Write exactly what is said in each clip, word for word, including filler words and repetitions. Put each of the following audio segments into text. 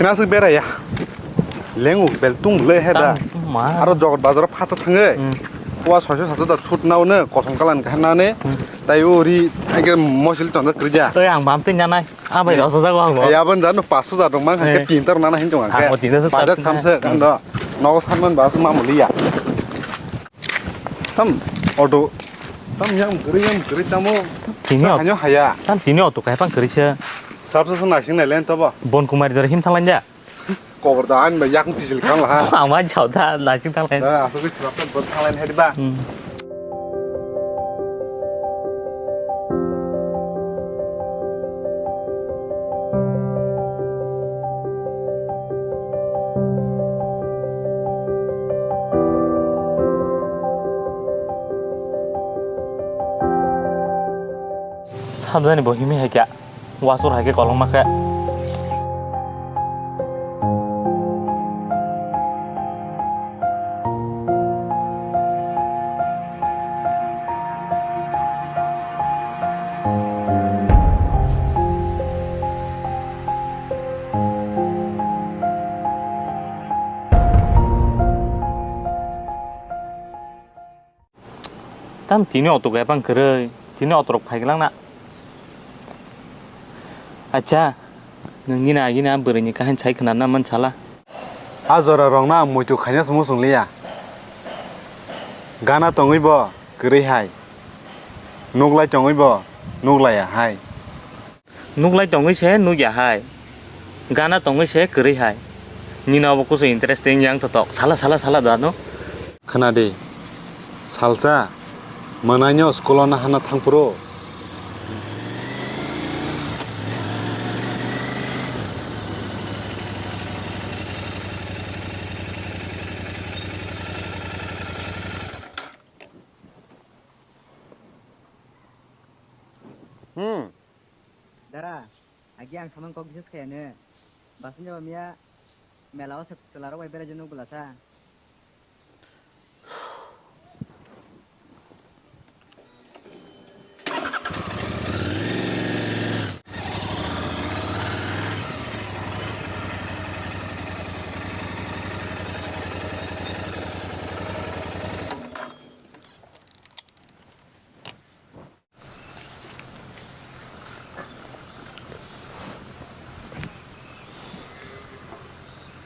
Naswk beraya. Lengu beltung le heda. Tang ma. Aro Jogot bazar phatsa thangwi. Hmm. Wa soiso sato da shoot naune, kosom kalan kahar naune. Hmm. Tai uri age mosil tonda krija. Tei ang bam tin janai. Abai rasa jago ang bo. Ya ban jano paso ja dong mang Eh. ke tin tar nana hin dong Ang ke. bo tin tar Bazar sar samse kan do. Nogo sanman bas mamuli ya. Tam auto. Tam yang guri yang guri tamo. Tini auto. Hanyo haya. Tam tini auto kai pang kari se. Sabsa sa nasing nai len to bo. Bon Kumari dore him thalang ja. Kobor da an ba yak tisil khang la ha. Ama jauda nasing thalang. Da aso ke sura pen bon thalang hedi ba. Hmm. Samjani bo himi hai kya, wasur hai khe kolokma khe. Tam tini auto kaya pang kwrwi, tini auto rok phai gwlak na. Acha, nwng nini agini a bwrwi ni kaham sai khwna na man sala. A jora rok no ang muitu khaina se muchung liya. Gana tongwi bo kwrwi hai. Nuklai tongwi bo nuklaiya hai. Nuklai tongwi se nukya hai. Gana tongwi se kwrwi hai. Nini obo kusu interesting yang totok. Sala, sala, sala da no. Khna di. Salsa. Mwnaino school o nahana thangphuru. Hmm. Dara, agi ang samang kok bises khayano. Basin jaba miya mela o se chwla rok bai berai jano bwlasa.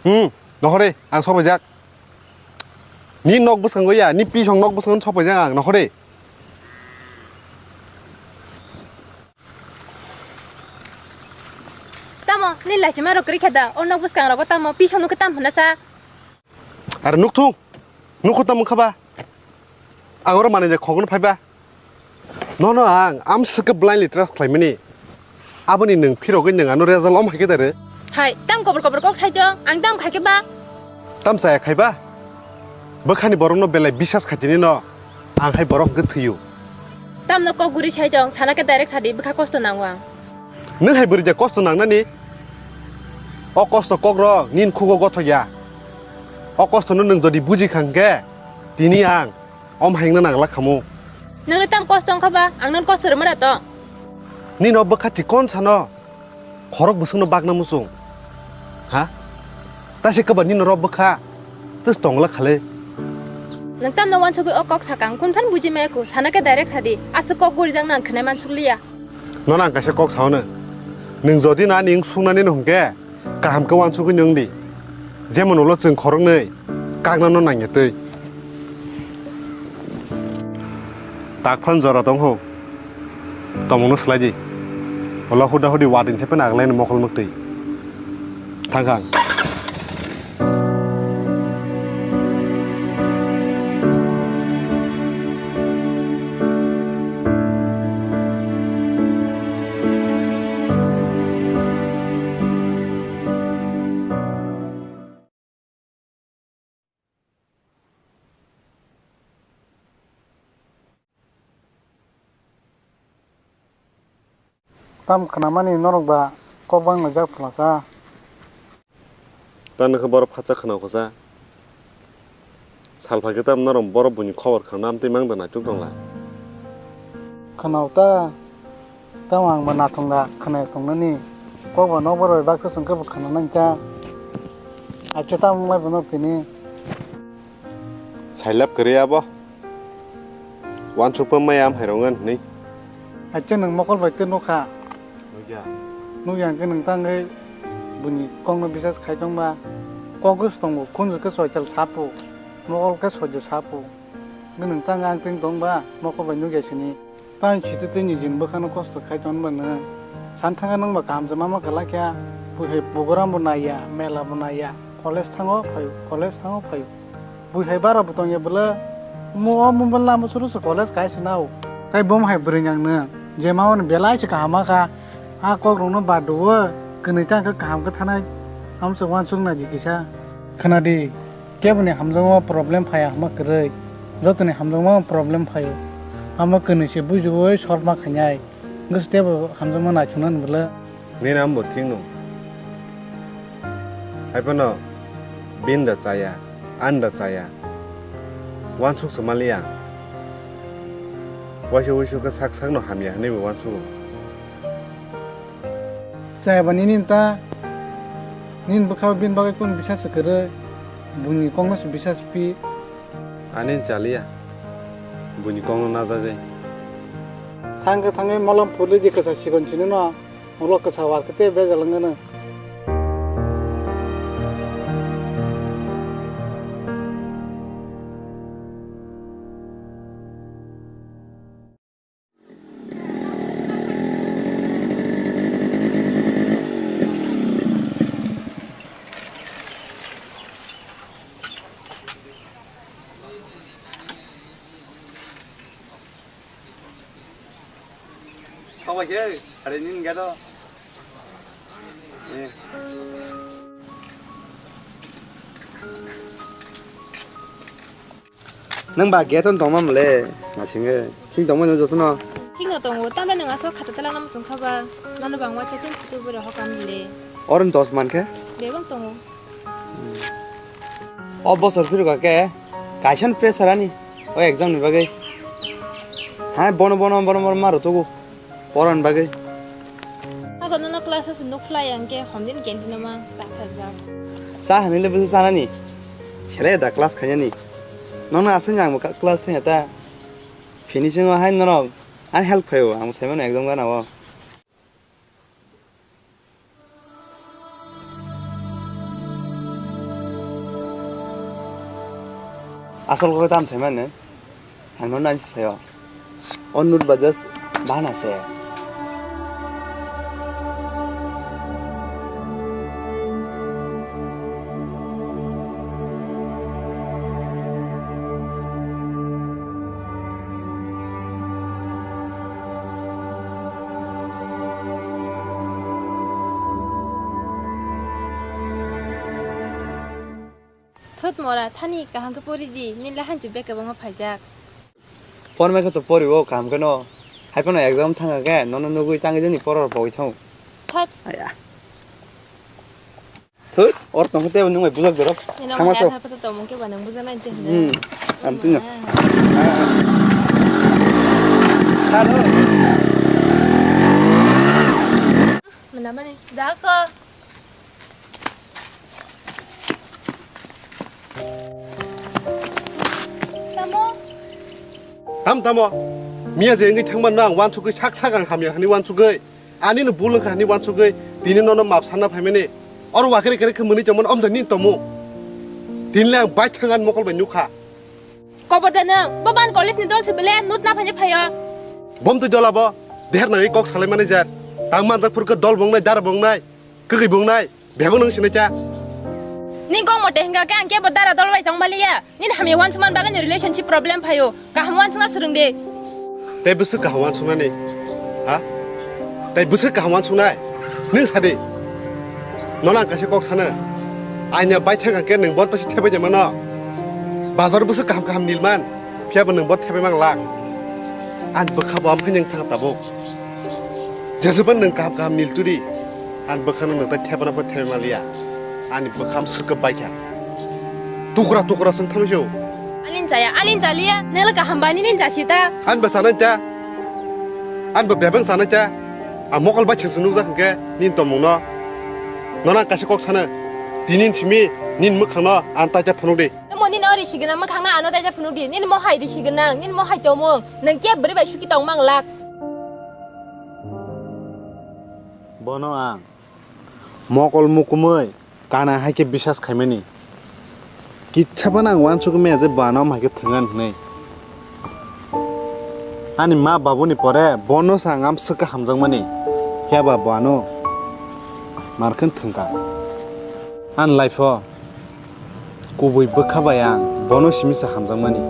Hmm, nohore, ang sobaijak. Ni nok bwskango ya, ni pisong nok bwskango sobaijak ang, nohore. Tamo, ni lachima rok kwrwi kha da, o nok bwskang rogo tamo, pisong nukhe tam hwnna sa. Are nukthung, nukho tamo kha ba? Ang oro manwi je khogwno phaiba. Nono ang amswk khe blindly trust khlaimani. Aboni nwng phirogwi nwng ano result om hai khe dare. Hai, tam kobor kobor kok saitong, ang tam khai khe ba? Tam chaya khai ba? Bwkhani borokno belai bisas khaitini no, ang hai borok hwnkhe thwiyo. Tamno kok guri saitong, sana khe direct sadi, bwkha kosto nango ang. Nwng hai bwrwi de kosto nangnani? O kosto kok rok nini khugo gothok ya. O kosto no nwng jodi buji kha hwnkhe, tini ang Om hai wngna nangla khamu. Nwngno tam kosto wngkha ba, ang nwng kosto rwma da to. Nini o bwkha chikon sano khorok bwswkno bakna muchung. Ha? Tasi kwba nini oro bwkha twis tongla khale. Nwng tamno wansugwi o kok sakang, kunphan buji maya ku, sana khe direct sadi, aswk kok gurijak nang khwnai mansukliya. Nono ang kaisa kok saono. Nwng jodi no ani wng suknani no hwnkhe, kaham khe wansugwi nwng di. Jemon ulo chwng khoroknwi kaknano nangya twi. Takphano jora tong ho. Tomungno swlai di. Ulo huda hudi watwi se phano aglaino mokol mwktwi. Thang kha ang. Tam khnamani norok ba kok banglaijak phlasa. Tamo khe borok phatsa khna khosa. Sal phai khe tamo norok borok buini khobor khna amtwi mang da naituk tongla. Khna ta, tamo ang ba nathong da khna tongnani. Kok ba nokbar bai baksa chwng khe bo khna nang kha. Acha, tamo wngmai bono tini. Sailap kwrwi abo. Wansukma maya amhai rwngan hwnwi. Acha, nwng mokol bai twi nukha. Nukya. Nukya hwnkhe nwng tangwi buini kokno bisas khai tongba. Kok wngse tongo, khunju khe soichal sapo, mokol khe soijo sapo. Hwnkhe nwng tangwi ang twi tongba, mokol bai nukya sini. Tang sitwi twi nijini bwkhano kosto khai tonba nwng. San thangkhe nwng ba kaham se mama kwlai kha. Buihai program bo naiya, mela bo naiya. College thango phaio, college thango phaio. Buihai bara bo tongya bwle. Mo o mobile lama suru se college kai se nao. Tai bom hai bwrwi nang nwng. Je ma oni belai se kaham kha. A kok rokno ba duo. Kwnwi tang khe kaham khe thanai. Am se wansuk nai di kisa. Khna di. Keboni hamjakma problem phaiya hwnma kwrwi, jotoni hamjakma problem phaio. Amo kwnwi se bujiui solve ma khainai, wngkhe se teibo hamjakma naithoknani bwle. Nini amo bo thik no. Haiphano bini da chaya, ani da chaya. Wansuk se maliya. Waisa wuisu khe sak sakno hamya hwnwi bo wansugo. Chaya ba nini ta, nini bwkha bini bagwi kunu bisas se kwrwi, buini kokno se bisas pi. Ani chaliya, buini kokno najagwi. Thangkhe thangwi molam phurli di kwsa sikon sinino, ulo kwsa war khe tei bejal wngano. Kau bai khe, hari ni enggak do. Eh. Nwng ba gate-o tongma mole, naisingwi. Thik tongma no jotono? Thikno tongo, tamle nwng aswk khata tala no muchung kha ba? Mano bangma chatting photo bwrwi hokam le. Oro dos man khe? Bebak tongo. O bosor phirok khe kaisa no pressure ani o exam ni bagwi. Hai bono, bono, bono, bono ma rwtugo. Poran bagwi. Ako nono class o se nuk phlai ang khe homdin canteen o mang cha thajak. Cha hanile bwsa chanani. Sele da class khainani. Nono aswk ang bo ka-, class thangya ta. Finishing o hai norok ani help khaio, ang bo sai mano exam gana o. Asol kok tam sai mano. Ang no nai phaio. O nut ba just bana se. Thut mora, thani kaham khe pori di, nini le hanchu bag kwbangma phaijak. Pormai khe to pori o kaham khe no. Hai phano exam thang khe nono nugwi tangwi jani poror pogwi thang. Thut. Aya. Thut, or tong khe tebo nung bai bujak dorok. Nino thangma mane so. Athar photo tongmung khe ba nang bujak nai te hino. Hmm. Am tino. Ah. Thano. Mana mani. Da ko. Tamo? Tam tamo? Miya je wngwi thangma no ang wansugwi sak sak ang hamya hwnwi wansugwi. Ani no bul wngkha hwnwi wansugwi tini nono map sanna phaimani. Oro wakere kere khe mwnwi tongmani omjak nini tongmung. Tini le ang bai thang ani mokol bai nukha. Kobor da nwng, bo ban college ni dol se bele nut na phaini phaio. Bom twi dol abo, deher nangwi kok salaimani jar. Tang manjak phuru khe dol bongnai, dara bongnai, kwgwi bongnai. Bebak nwng sinai cha. Ni kok mote hingka khe ang kebo dara dol bai tong baliya. Nini hamya wansukmani bagwi ni relationship problem phaio. Kaham wansukna swrwng di. Tei bwswk kaham wansuknani? Ha? Tei bwswk kaham wansuknai? Nwng sa di. Nono ang kaisa kok sana. Aina bai thang khe nwng bo tasi thebai de mano. Bazar bwswk kaham kaham nil man. Phiya bo nwng bo thebai mang lak. Ani bwkha bo amphai nwng thang tabuk. Jesuban nwng kaham kaham nil turi, ani bwkhano nwng tai thepana pho thepma liya, ani bwkham swkap bai kha. Tukra tukra swng thangwi se o. Ani chaya, ani chaliya, nela kaham ba nini chasi ta. Ani ba sanai ta, ani ba bebeng sanai ta, a mokol bai thengsa nukjak hwnkhe nini tongmungno, nono ang kaisa kok sana. Tinin simi nini mwkhangno ang taita phunuk di. Nimo nini o risi gwnang mwkhangno ano taita phunuk di. Nini mohai risi gwnang, nini mohai tongmung. Nwng khe bwrwi bai suki tong mang lak. Bono ang mokol mukumui kana hai khe bisas khaimani. Kitsa phano ang uansukgwi maya je bo ano omo hai khe thwngani hwnwi. Ani ma babuni pore bono se ang amswk khe hamjakmani, phiya ba bo ano mar khe thwngkha. Ani life-o kubui bwkha bai ang bono simi se hamjakmani,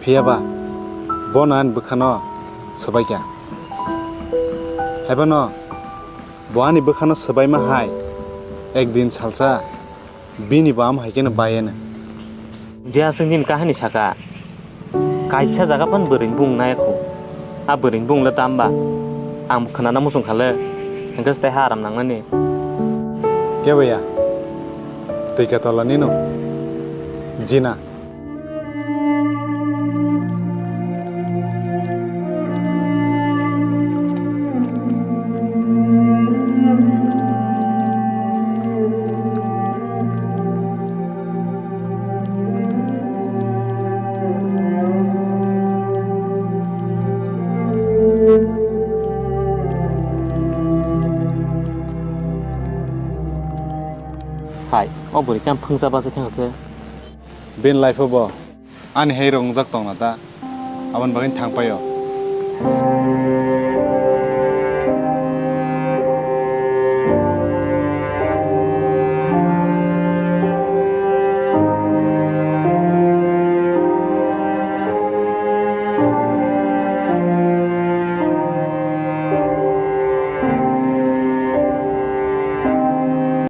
phiya ba bono ani bwkhano swbaikha. Haiphano bo ani bwkhano swbaima hai ekdin salsa bini bo amo hai kheno bai eno. Je aswk nini kahani saka, kaisa jaga phan bwrwini bung nai kho. A bwrwini bung le tamba? Ang bo khwnana muchung kha le, hwnkhe se tei ha aram nangnani. Kebo ya, twi ka tola nino, jina. Hai, o bwrwi khe ang phwngsa bachai thangkha se. Bini life-o bo ani hai rok wngjak tongna ta, aboni bagwi thang pai-o.